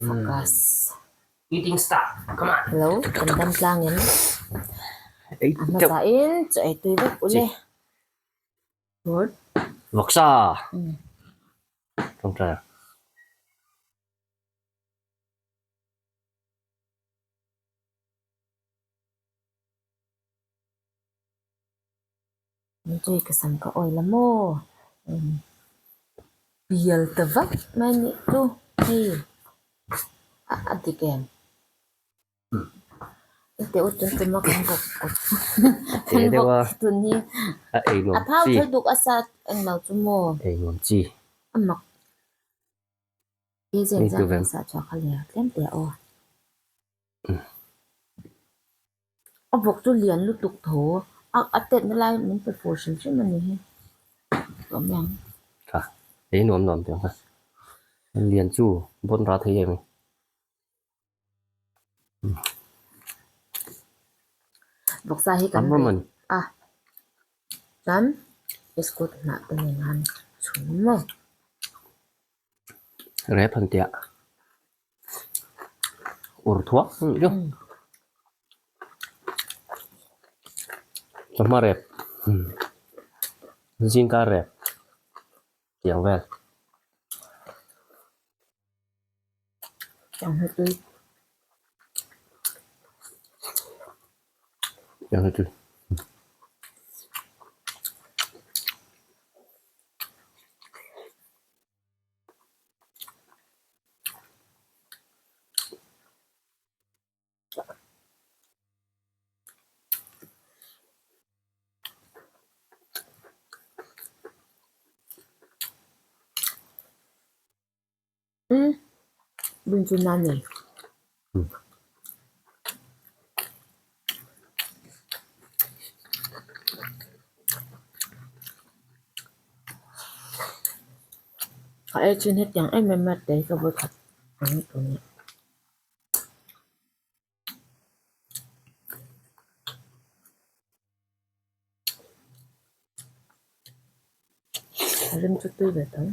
Focus. Eating stop. Come on. Hello, kan dam tlang em? A hmasa in chaw ei tui vek ule. Good. Vawksa. Tawngtai. Nutei ka sam ka awih la maw? Pial ta vak mai a nih chu hei a dik em? Teh u tun tuma kan bawk kan bawk tun hi a phau tho duk a sa englo chu maw? A mak Zen zan a sa chhuak a lia tlem teh aw. A vawk chu lian lutuk tho a a tet na lai min pe fur hrim hrim a ni hi tlawm mai ang. Tha ei nuam nuam teh ang kha lian chu bawn ra thei em. Vawksa hi kan reh a chuan biscuit hnah te nen khan chhum maw. Rep han tiah ur thuak nih chu chawhma rep zingka rep tih ang vel. Changhlui. Umm bun chu nan nei. Ka ei chin hetiang em em a tei ka vawi khat ang tawh nia. A rim chu tui ve tho.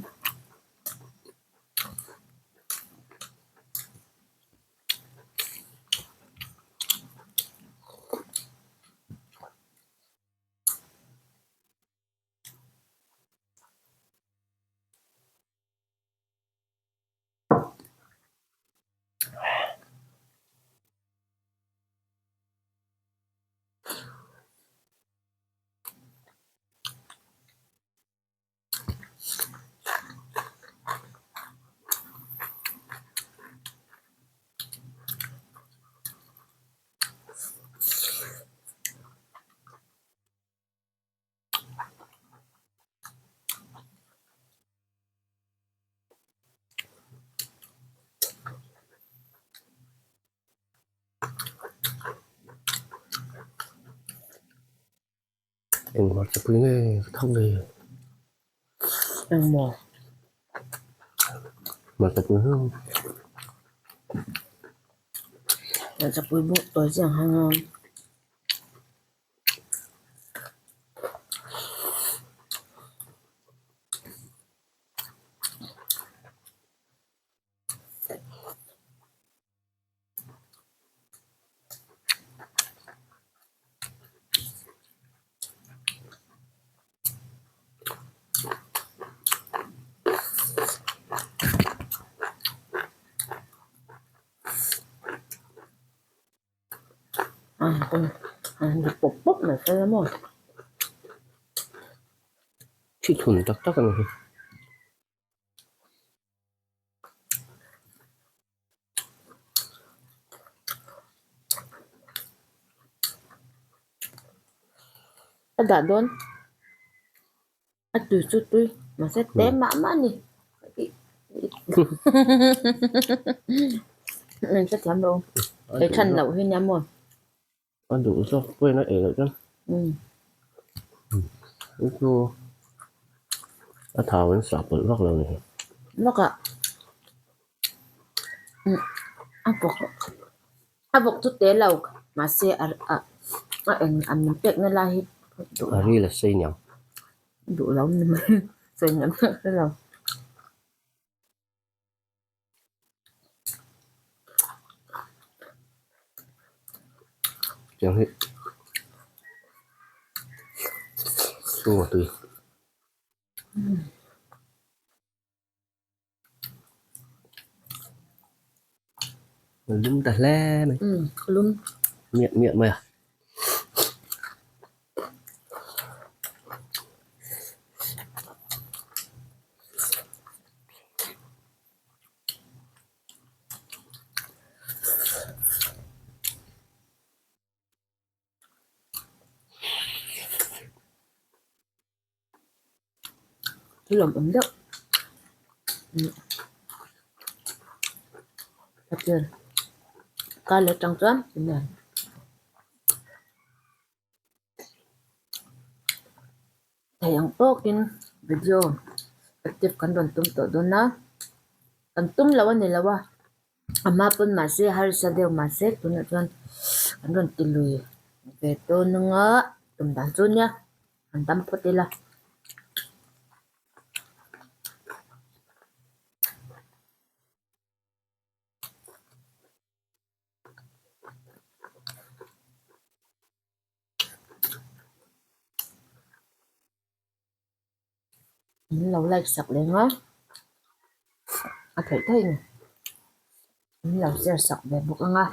Eng hmarcha pui nge ka thak ve. Eng maw? Hmarcha pui hlauh. Hmarcha pui bawk tawi chiang hang a. A pawp pawp mai fel a maw. Thi thun tak tak a ni hi. A dah dawn a tui chu tui mahse te mah mah a ni min hrethiam lo ei than loh hi nia maw. A duh zawk pawhin a ei loh chuan chu chu a thau an sah pawlh vak lo a ni. Lawkah a bawk a bawk chu te lo mahse a a eng an min pek na lai hi duh A ril a sei niang. Duh lo ni mai sawi ngam hre lo. Tiang hi chhung a tui. Lum ta hle mai. Lum. Miah miah mai a. Thil awm awm deuh pathian kar leh atang chuan Thei ang tawkin video active kan rawn tum tawh dawn a, kan tum lo a ni lo a, a hma pawn mahse harsa deuh mahse tunah chuan an rawn ti lui ve dawn anga tum dan chu nia an dam phawt ila. Min lo like sak leng a, a theih theih ni. Min lo share sak ve bawk ang a.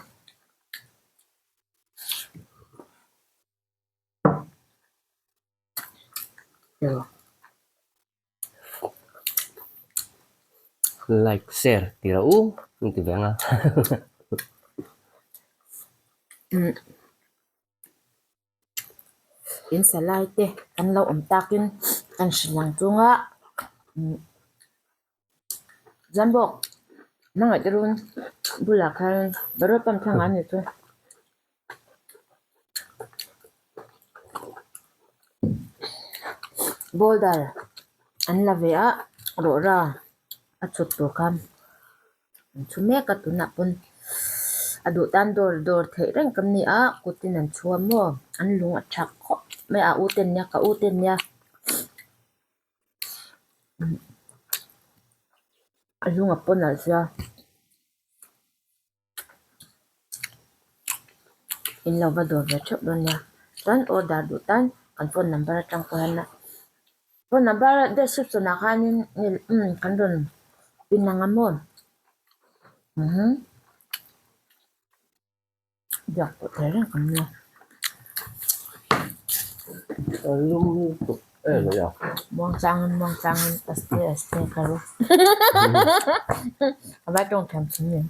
Like share tih loh u an ti ve ang a. In sa lai te kan lo awm takin kan hrilh ang chunga chuan bawk hmangaih te run bulah khan petrol pump thlangah a ni chu. Boulder an la ve a rawhra a chhut tur khan an chhu mek a tunah pawn a duh tan dawr dawr theih reng kan ni a kutin an chhu a maw an lung a tha khawp mai a a u te an nia ka u te an nia a lung a pawn alh sia. In lo va dawr ve theuh dawn nia chuan order duh tan kan phone number atang pawh hian phone number description ah khanin kan rawn pin ang a maw biak pawh thei reng ang nia. Muangchangin muangchangin aste aste ka ru a vai tawng thiam thin nen.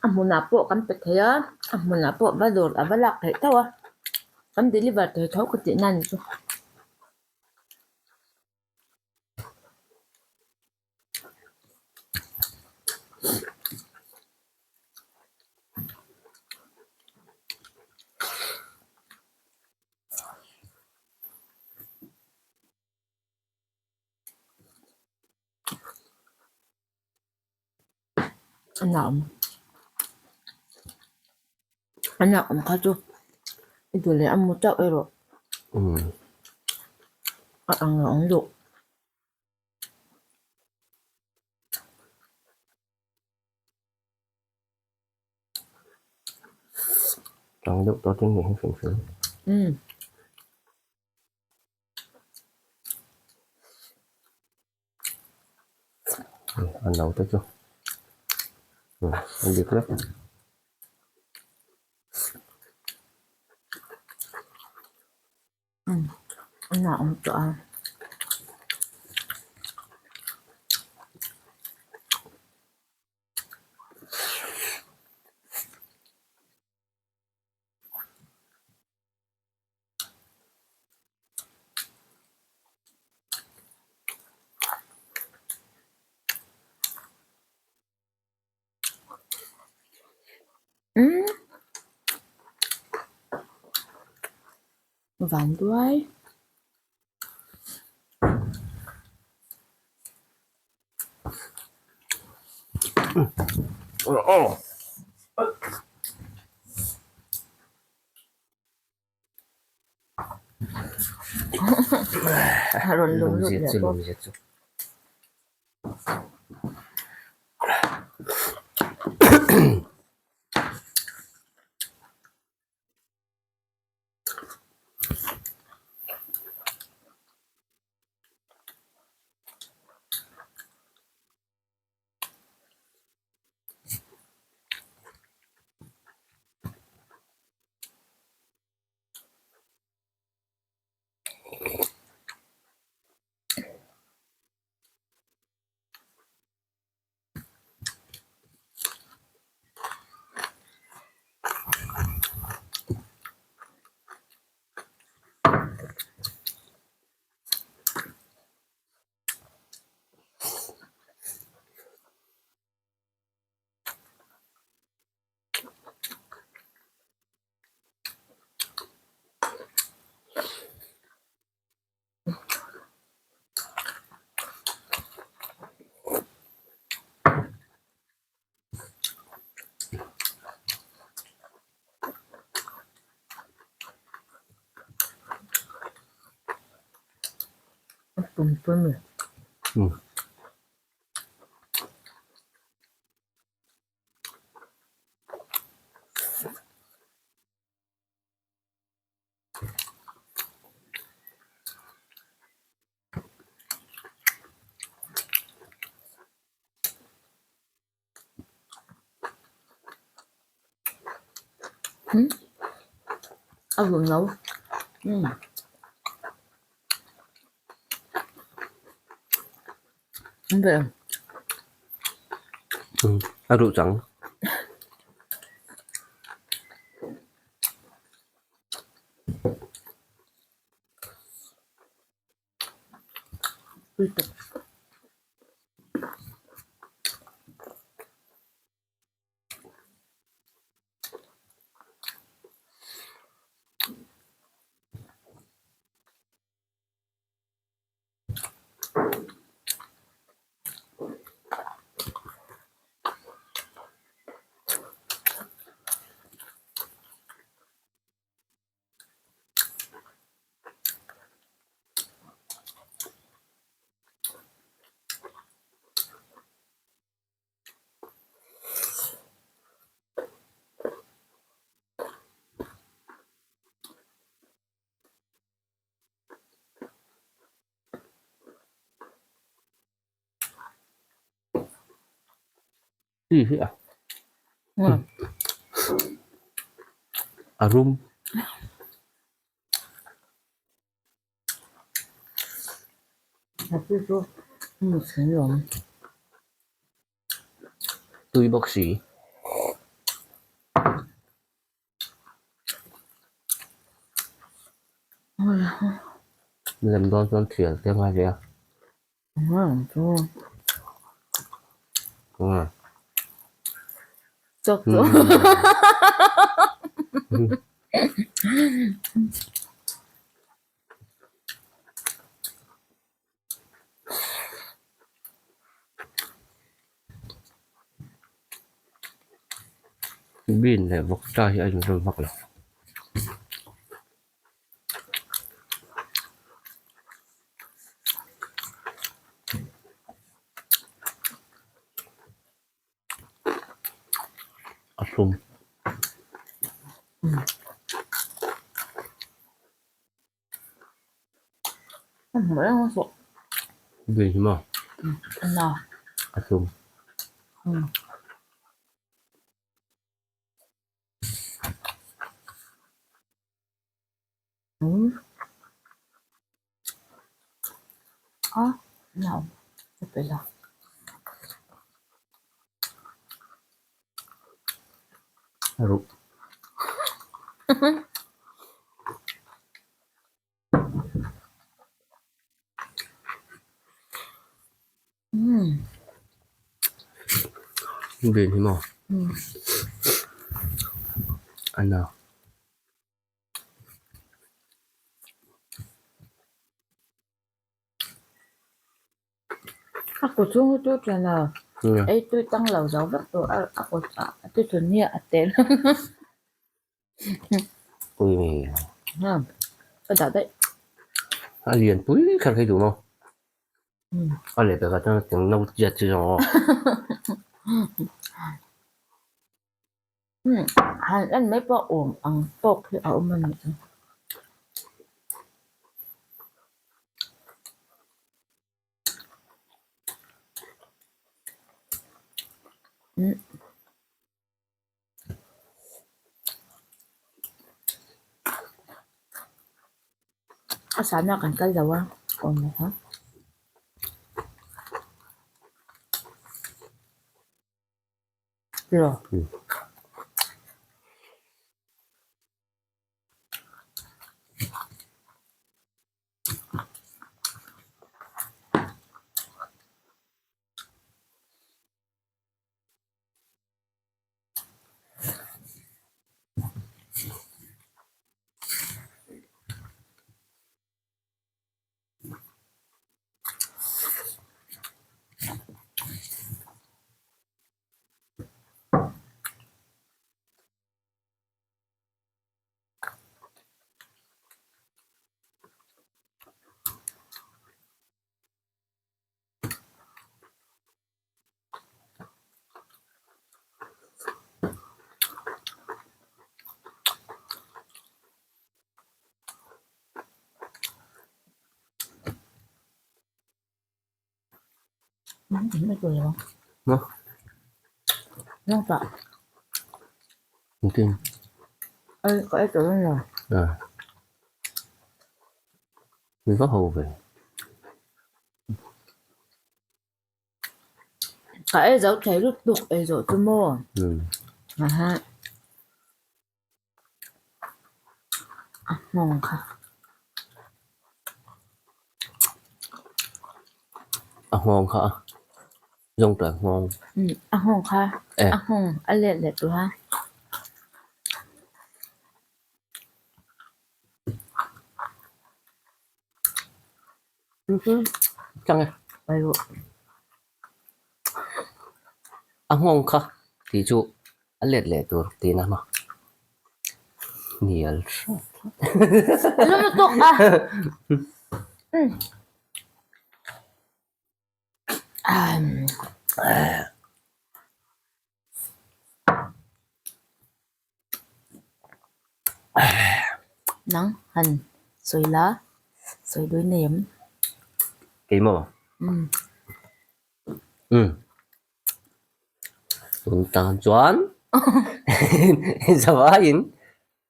A hmunah pawh kan pe thei a a hmunah pawh va dawr a va lak theih tho a kan deliver thei tho ka tih na ni chu. A nak a nak awm kha chu i duh leh a mu chauh erawh a ang lo ang duh. Tang deuh tawh tin ni hi hrim hrim. A no te chu a dik vek. A awm tawh a. Umm van duai. Rawn lum lut leh bawk. A vun lo. Umm. A ruh chang. Chi hi a a rum. Tui bawk si. Lem dawn chuan thial te a ngai ve a. Bean leh vawkcha hi a inzawm vak lo. A hlum. Bean hi maw? A hlum. A ruh. Bean hi maw? A na. A kut chhung hi chu thian a. Ei tui tang lo zo vek tawh a a kawt ah a ti thun hi a tel. Ui. Ka dah daih. A lian pui kher hi duh maw? A leh pekah chuan tiang no chiat chi zawng aw. Han en mai pawh awm ang tawk hi a awm a nih chu. A sana kan kal lo a awm lo a. Min va ho ve. Ka ei zo thei lutuk ei zawh chu maw? Aha. A nghawng kha. A nghawng kha a zawng tah nghawng. A nghawng kha a nghawng a let leh tawh a. Chang e. A nghawng kha tih chu a let leh tur tihna maw? Hnial hrat. Lutuk a. Nang han sawi la, sawi dawi nei em? Kei maw? Umm. Umm. Tun tan chuan zavaiin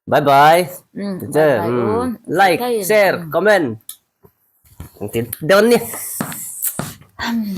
bye bye. Umm bye bye u. Like, share, comment. Engtin dawn ni. Umm.